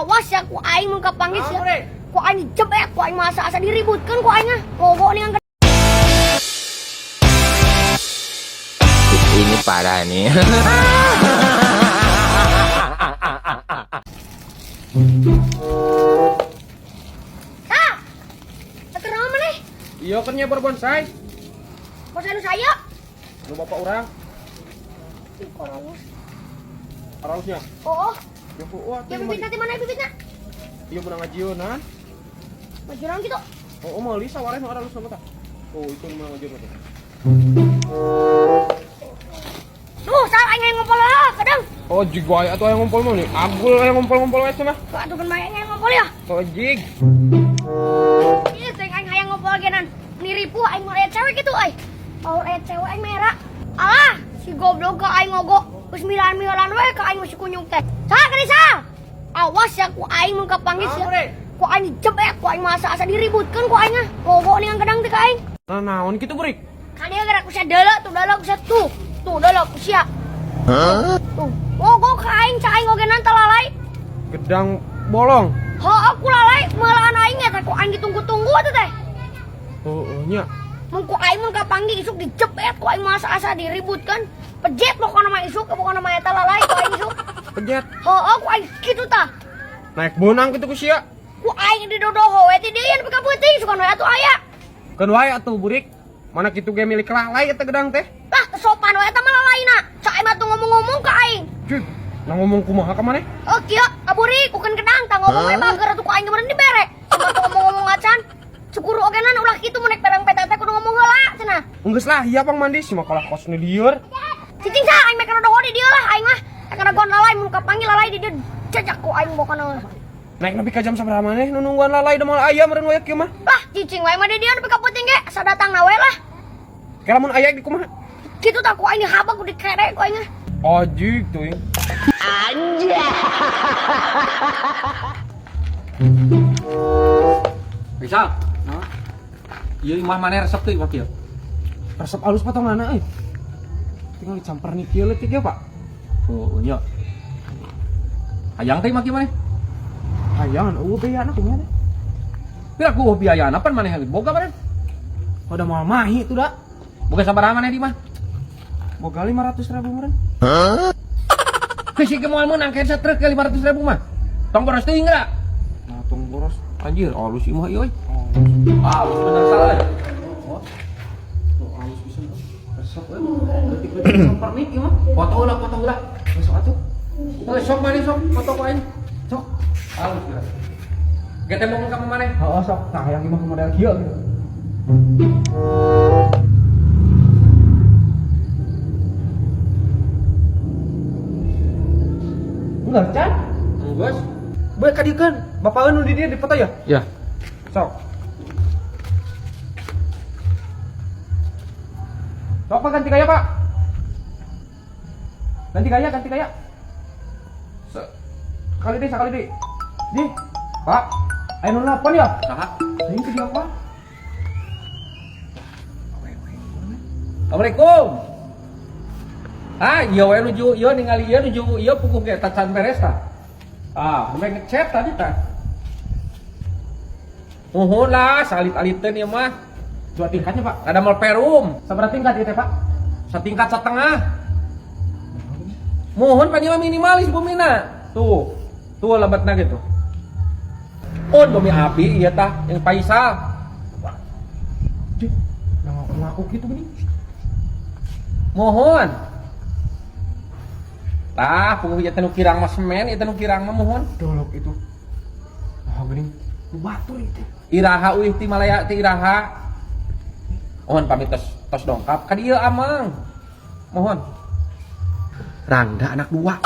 Awas ya ku aing mun kapanggih sia. Ku aing dijebek, ku aing masa asa diributkeun ku aing ah. Gogo nih. Ini parah nih. Ah. Keur naon maneh? Iya kan nyebar bonsai. Bonsai nu saya. Nu bapak urang. Ih, koraus. Arausnya. Oh, Ya wah, ya bibitna di mana bibitna? Iya menang ngajieunan. Majuran gitu. Oh, meuli sawareh nu aralus mah tah. Oh, itu nu menang ngajieun teh. Duh, sal aing hayang ngompol lah, kadang. Oh, jig wae atuh aya ngumpul mah nih. Agul aya ngumpul-ngumpul wae mah. Kok atuh kan bae aing hayang ngompol ya? Oh, jig. Iya, teh aing hayang ngompol genan. Niripu aing mau aya cewek gitu euy. Mau aya cewek aing merah. Alah, si goblok ke aing ngogo. Geus milan-milan we ka aing masih kunyuk teh. Sal, kali sal. Awas ya ku aing mun kapanggih sia. Ku aing dijebek, ku aing masa asa diributkeun ku aing ah. Gogo nih gedang teh ka aing. Nah, naon kitu burik? Kan dia gerak ku sia deuleu, tuh deuleu ku sia tuh. Tuh deuleu ku sia. Tuh, gogo ka aing ca aing oge nan lalai. Gedang bolong. Heuh, aku lalai meulaan aing eta ku aing ditunggu-tunggu atuh teh. Oh, oh nya. Mun ku aing mun kapanggih isuk dijebet ku aing masa asa diributkan. Pejet pokona mah isuk, pokona mah eta lalai ku aing isuk. Pejet. Heuh, ku aing kitu tah. Naik bonang kitu ku sia. Ku aing didodoho we ti dieu nepi ka peuting sugan we atuh aya. Keun wae atuh burik. Mana kitu ge milik lalai eta gedang teh. Lah, sopan we eta mah lalaina. Ca aing mah tuh ngomong-ngomong ka aing. Jig, nah ngomong kumaha ka maneh? Oh kieu, aburik bukan gedang tah ngomong we bager atuh ku aing meureun dibere. Cuma tuh ngomong-ngomong acan. Cukuru oge nan ulah kitu mun naik pedang peta teh kudu ngomong heula cenah. Enggeus lah, iya pang mandi si mah kalah kos nu lieur. Cicing sah aing mah kana doho di dieu lah aing mah. Kana gon lalai mun kapanggil lalai di dieu jajak ku aing pokona. Naik nepi ka jam sabaraha maneh nu nungguan lalai da moal aya meureun wae kieu mah. Lah, cicing wae mah di dieu nepi ka peuting ge asa datang na we lah. Kela mun aya di kumaha? Kitu tah ku aing dihabag ku dikere ku aing mah. Ajig teuing. Faisal. Ieu imah maneh resep teu imah kieu? Resep alus potonganna euy. Tinggal dicamper nih kieu leutik ya, Pak. Oh, nya. Hayang teh imah kieu maneh? Hayangan eueuh beana kumaha teh? Pira ku biayana pan maneh boga maneh? Udah moal mahi tuh da. Boga sabaraha maneh di imah? Boga 500 ribu meureun. Geus ieu moal meunang kensa truk ke 500 ribu mah. Tong boros teuing geura. Nah, tong boros. Anjir, alus imah ieu euy. Oh, Alus bener salah. tuh alus pisan. Resep euy. Leutik-leutik camper nih ieu mah. Foto ulah, foto ulah. Besok atuh. Heuh, sok maneh sok foto ku aing. Sok. Alus geura. Ge teh ngomong ka maneh. Heeh, sok. Nah, hayang imah model kieu gitu. Enggak, Chan. Geus. Bae ka dieu kan. Bapak nu di dieu dipoto ya? Ya. Sok. Sok Pak ganti gaya, Pak. Ganti gaya, ganti gaya. Sekali deh, sekali deh. Di, Pak. Ayo nu nelpon ya? Saha? Ini ke dia apa? Assalamualaikum. Ah, iya we nuju ieu ningali ieu nuju ieu puguh ge tacan beres tah. Ah, sampai ngechat tadi tah. Muhun lah, salit-aliteun ieu mah. Dua tingkatnya, Pak. Ada mal perum, Sabaraha tingkat ieu teh, Pak? Setingkat setengah. Muhun pan ieu mah minimalis bumina. Tuh. Tuh lebatna gitu. Oh, bumi api ieu tah yang Faisal. Di, nah ngaku gitu gini. Mohon. Tah, puguh ieu teh nu kirang mah semen, ieu teh nu kirang mah muhun. Dolok itu. Ah, gini. Nu batur itu. Iraha uih ti Malaya ti iraha. Mohon pamit tos tos dongkap ka dieu amang. Mohon. Rangda anak dua.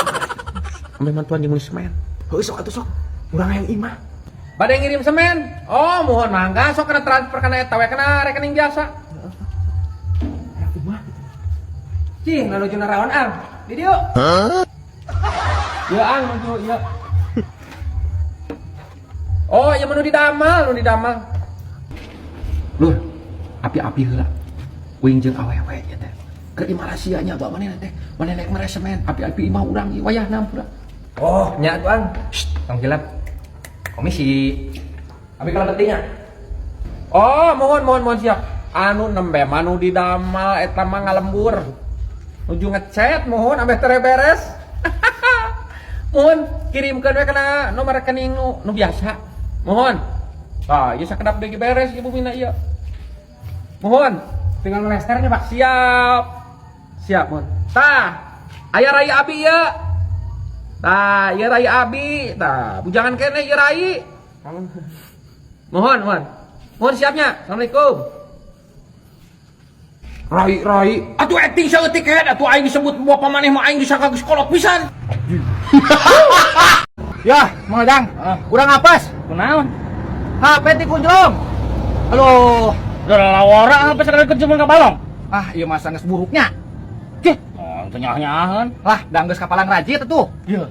Ame mantuan jeung meuli semen. Heuh, sok atuh sok. Urang hayang imah. Bade ngirim semen. Oh, mohon mangga sok kena transfer kana eta we kana rekening biasa. Hayang imah. Cing, lalu nuju naraon ang. Di dieu. Ieu ang nuju ieu. Oh, ieu mah nu didamal, nu didamal. Lur, api-api heula. Uing jeung awewe ieu teh. Keur di Malaysia nya bawa manehna teh. Maneh naik mere semen, api-api imah urang ieu wayahna hampura. Oh, nya tuh ang. Shh, tong hilap. Komisi. Abi kalau pentingnya. Oh, mohon mohon mohon siap. Anu nembe manu di damal eta mah ngalembur. Nuju ngechat mohon ambeh tere beres. Mohon kirimkeun we kana nomor rekening nu biasa. Mohon. Tah, ieu sakedap deui beres ieu bumina ieu. Mohon. Tinggal melesternya, Pak. Siap. Siap, mohon. Tah, aya rai abi ieu. Tah, ieu rai abi. Tah, bujangan keneh ieu rai. Mohon, mohon. Mohon siapnya. Assalamualaikum. Rai, rai. Atuh acting saeutik head atuh aing disebut bapak maneh mah aing disangka geus kolot pisan. Ya, Mang Dadang. Kurang apas. Kunaon? HP ti kunjlong. Halo. Udah lawara apa sekali kunjungan ka balong? Ah, ieu mah geus buruknya. Cih, oh, teu nyaah-nyaahan. Lah, da geus kapalang rajit atuh. Ieu.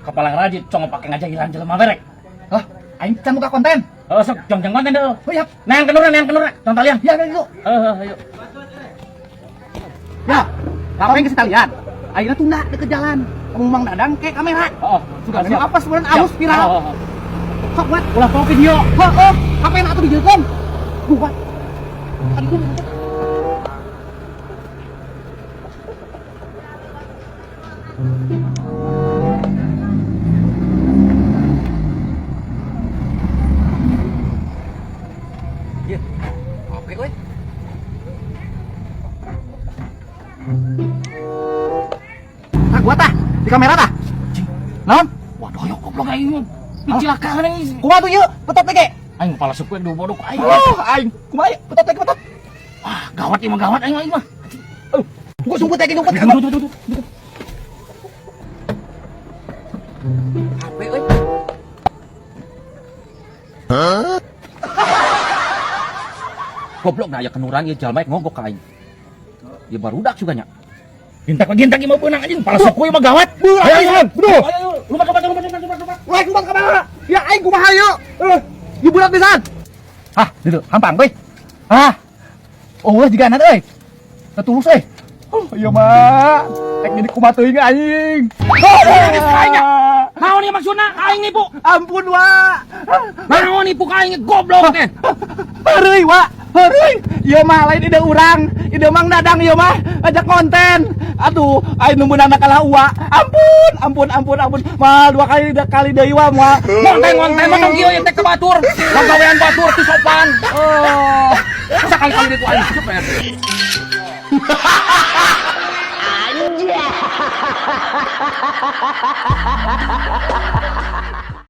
Kapalang rajit cong pake ngajahilan jelema berek. Lah, aing can buka konten. Heeh, sok jong-jong konten deh. Oh, iya. Neang kenurna, neang kenurna. Tong talian. Ya, ya, yuk. Heeh, ayo. Ya, ngapain ke talian? Akhirnya tunda deket jalan. Kamu Mang Dadang ke kamera. Heeh, Suka memang apa sebenarnya alus viral. Heeh, heeh. Sok buat. Ulah poho video. Heeh, HP atuh dijieun. Buat. Aduh. Ieu. HP euy. Tah gua tah di kamera tah. Naon? Waduh, yo goblok aing. Dicilakaan aing. Kumaha tuh ieu? Betot teh ge. Aing kepala suku yang bodoh aing. Oh, aing. Kumaha ieu? Betot teh betot. Wah, gawat ieu mah gawat aing mah, aing mah. Gua sumput teh ge nyumput. Tuh, tuh, tuh, tuh. HP euy. Goblok nah aya kenuran ieu jalma ngogok ka aing. Ieu barudak juga nya. Gintak gintak ieu mah beunang anjing, kepala suku ieu mah gawat. Beuh, Ayo, aing. ayo, Bro. Ayo, ayo, lumat, lumat, lumat, lumat, lumat, lumat. Wah, kumaha kamera? Ya aing kumaha ieu? Eh, ieu bulat pisan. Ah, dieu hampang euy. Ah. Oh, jiga anak euy. Teu tulus euy. Oh, ieu mah. Ek jadi kumaha teuing aing. Aing Naon ieu maksudna? Aing nipu. Ampun, wa. Naon nipu ka aing goblok teh. Heureuy, wa. Heureuy. Ieu mah lain ide urang, ide Mang Dadang ieu mah ajak konten. Aduh, aing nu meunang kalah uwa. Ampun, ampun, ampun, ampun. Mah dua kali dua kali deui wa moal. Ngonten-ngonten mah tong kieu ieu teh ke batur. Lagawean batur teu sopan. Oh. Sakali-kali ditu aing cepet. Anjay.